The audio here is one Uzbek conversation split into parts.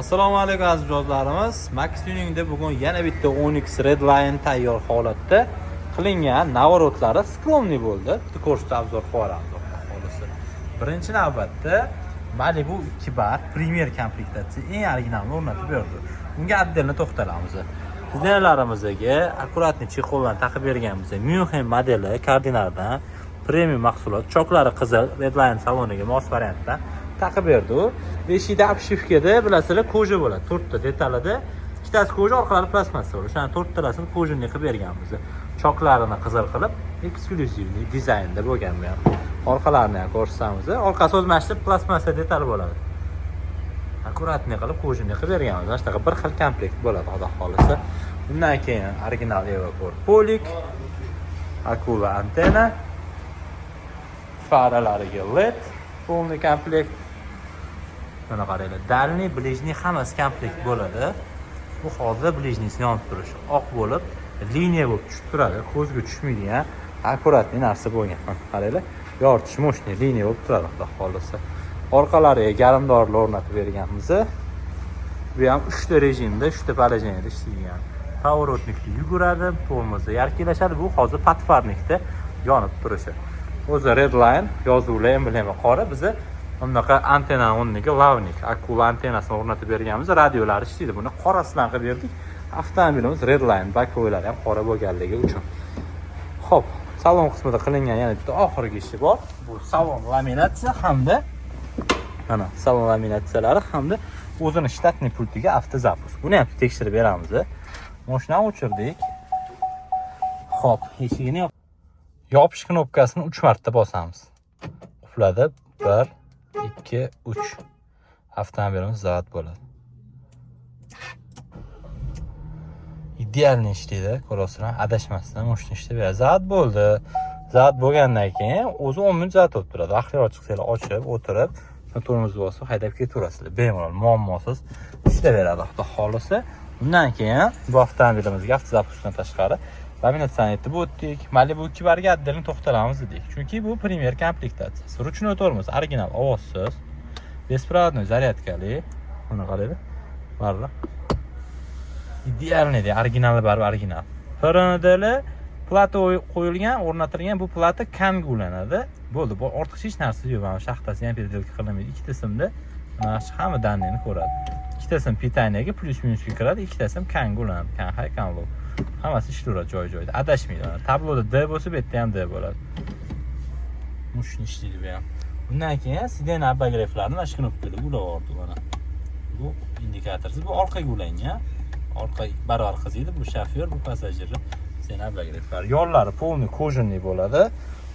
Assalomu alaykum, aziz mijozlarimiz. Max Tuningda bugun yana bitta Onix Redline tayyor holatda qilingan, наворот lari скромный bo'ldi. Bitta ko'rsatib, обзор qilib yuboramiz, xudo xohlasa. Birinchi navbatda Malibu 2 bar Premier komplektatsiya, eng originalini o'rnatib berdi. Unga отдельно to'xtalamiz. Сиденья larimizga аккуратный чехол larni taqib berganmiz. München modeli Cardinaldan premium mahsulot, choklari qizil, Redline saloniga mos variantdan taqib berdi u. Beshikda обшивка da, bilasizlar, кожа bo'ladi. To'rtta detalida ikkitasi кожа, orqalari plastmassa bo'ladi. O'shani to'rttalasini кожаный qilib berganmiz. Choklarini qizil qilib, эксклюзивный dizaynda bo'lgan bu ham. Orqalarini ham ko'rsatamiz. Orqasi o'zi mana shu plastmassa detal bo'ladi. Аккуратный qilib, кожаный qilib berganmiz. Mana shunaqa bir xil komplekt bo'ladi, xudo xohlasa. Undan keyin original Evocore полик, akula antenna, faralariga LED, полный komplekt. Mana qaranglar, дальний, ближний hammasi komplekt bo'ladi. Bu hozir ближний si yonib turishi, oq bo'lib, liniya bo'lib tushib turadi, ko'zga tushmaydigan аккуратный narsa bo'lgan. Mana qaranglar, yoritish мощный liniya bo'lib turadi, xudo xohlasa. Orqalariga garmdorlar o'rnatib berganmiz. Bu ham 3 ta rejimda, 3 ta положение da ishlaydigan. Поворотник da yuguradi, tormozda yarkilashadi. Bu hozir подфарник da yonib turishi. O'zi Redline yozuvli, emblema qora. Biza bunaqa antennani o'rniga Lavnik akula antennasini o'rnatib berganmiz. Radiolari ishlaydi. Buni qorasidan qilib berdik. Avtomobilimiz Redline, боковой lari ham qora bo'lganligi uchun. Xo'p, salon qismida qilingan yana bitta oxirgi ishi bor. Bu salon laminatsiya hamda mana salon laminatsiyalari hamda o'zini штатный pultiga автозапуск. Buni ham tekshirib beramiz. Mashinani o'chirdik. Xo'p, eshigini yopish knopkasini 3 marta bosamiz. Qulfladi. 1, 2, 3. Avtomobilimiz zavod bo'ladi. Идеальный ishlaydi, ko'rasizlar, adashmasdan mashina ishlab beradi. Zavod bo'ldi. Zavod bo'lgandan keyin o'zi 10 minut zavod bo'lib turadi. Vaqtliroq chiqsanglar, ochib, o'tirib, tormozni bosib haydab ketaverasizlar. Bemalol, muammosiz ishlayveradi, xudo xohlasa. Undan keyin bu avtomobilimizga автозапуск dan tashqari laminatsiyani aytib o'tdik. Malibu 2 barga отдельно to'xtalamiz dedik. Chunki bu Premier komplektatsiyasi. Ручной tormoz, original, ovozsiz. Беспроводной зарядка li. Buni qaranglar. Baribir. Идеальный, originali baribir original. PRNDL plata qo'yilgan, o'rnatilgan, bu plata CANga ulanadi. Bo'ldi, bu ortiqcha hech narsa yo'q. Mana shaxtasi ham переделка qilinmaydi. Ikkita simda mana shu hamma данные ni ko'radi. Ikkita sim питание ga plyus minusga kiradi, ikkita sim CANga ulanadi. CAN high, CAN low. Hammasi ishlayveradi joy-joyida. Adashmaydi. Mana tabloda D bo'lsa, bu yerda ham D bo'ladi. Мощный ishlaydi bu ham. Undan keyin сиденье обогрев larni mana shu knopkada ulab yubordi mana. Bu indikatorsiz, bu orqaga ulangan. Orqa barobar qiziydi, bu shofyor, bu passajirni сиденье обогрев lar. Yollari полный кожаный bo'ladi.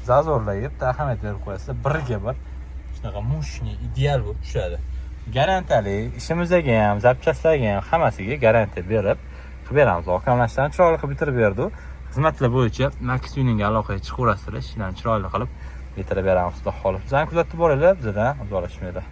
Зазор larga bitta ahamiyat berib qo'yasizlar, birga bir shunaqa мощный, ideal bo'lib tushadi. Garantiyali ishimizga ham, запчасть larga ham, hammasiga garantiya berib qilib beramiz. Okamlashlarni chiroyli qilib bitirib berdi. Xizmatlar bo'yicha Max Tuningga aloqaga chiqaverasizlar, ishlarni chiroyli qilib bitirib beramiz, xudo xohlasa. Bizani kuzatib boringlar, bizdan uzoqlashmanglar.